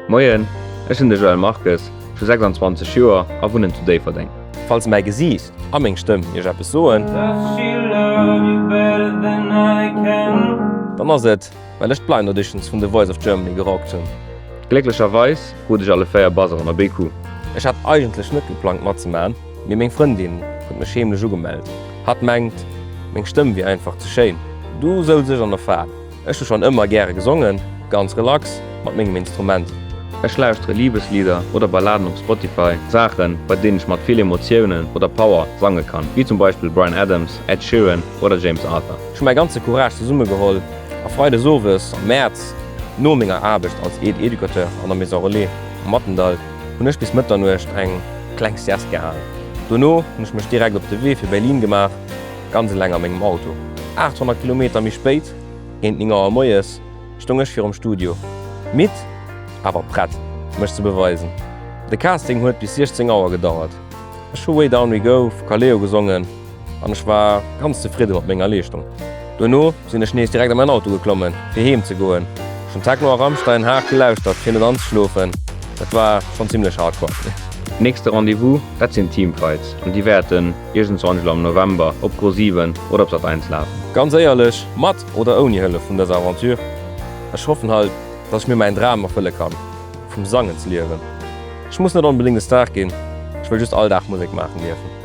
Moien, ech sinn de Joël Marques, ech hu 26 Joer a wunnen zu Déifferdeng. Falls mäi Gesiicht a meng Stëmm iech eppes soen, dann ass et, well ech d'Blind Auditions vun The Voice of Germany gerockt hunn. Glécklecherweis krut ech alle 4 Buzzeren op ee Coup. Ech hat eigentlech net geplangt matzemaachen, mee meng Frëndin huet mech heemlech ugemellt. Hatt mengt, meng Stëmm wier einfach ze schéin. Du souz ech an der Fal. Ech hu schonn ëmmer gäre gesongen, ganz relax mat mengem Instrument. Ech lauschtere Libeslieder oder Balladen op Spotify, Saachen, bei deenen ech mat vill Emotiounen oder Power sange kann, wéi zum Beispill Bryan Adams, Ed Sheeran oder James Arthur. Ech hu mäi ganze Courage zesummegeholl a freides owes am Mäerz, no menger Aarbecht als Aide-Educateur an der Maison Relais am Mattendall, hunn ech bis Mëtternuecht eng kleng Sieste gehalen. Dono hunn ech mech direkt op de Wee fir Berlin gemaach. Ganz eleng a mengem Auto. 800 Kilometer méi spéit, géint 9 Auer moies, stoung ech virum Studio. Midd, awer prett, mech ze beweisen. De Casting huet bis 16 Auer gedauert. Ech hu Way Down We Go vu Kaleo gesongen an ech war ganz zefridde mat menger Leeschtung. Duerno sinn ech nees direkt a mäin Auto geklommen, fir heem ze goen. Ech hunn Techno a Rammstein haart gelauschtert, fir net anzeschlofen. Dat war schonn zimmlech hardcore. Nächste Rendez-vous, dat sinn d'Teamfights an déi wäerten iergendswann elo am November op Gro7 oder op Sat1 lafen. Ganz éierlech, mat oder ouni Hëllef vun dëser Aventure, ech hoffen halt, dass ech mir mäin Dram erfëlle kann, vum Sangen ze liewen. Ech muss net onbedéngt e Star ginn, ech wëll just all Dag Musek maachen dierfen.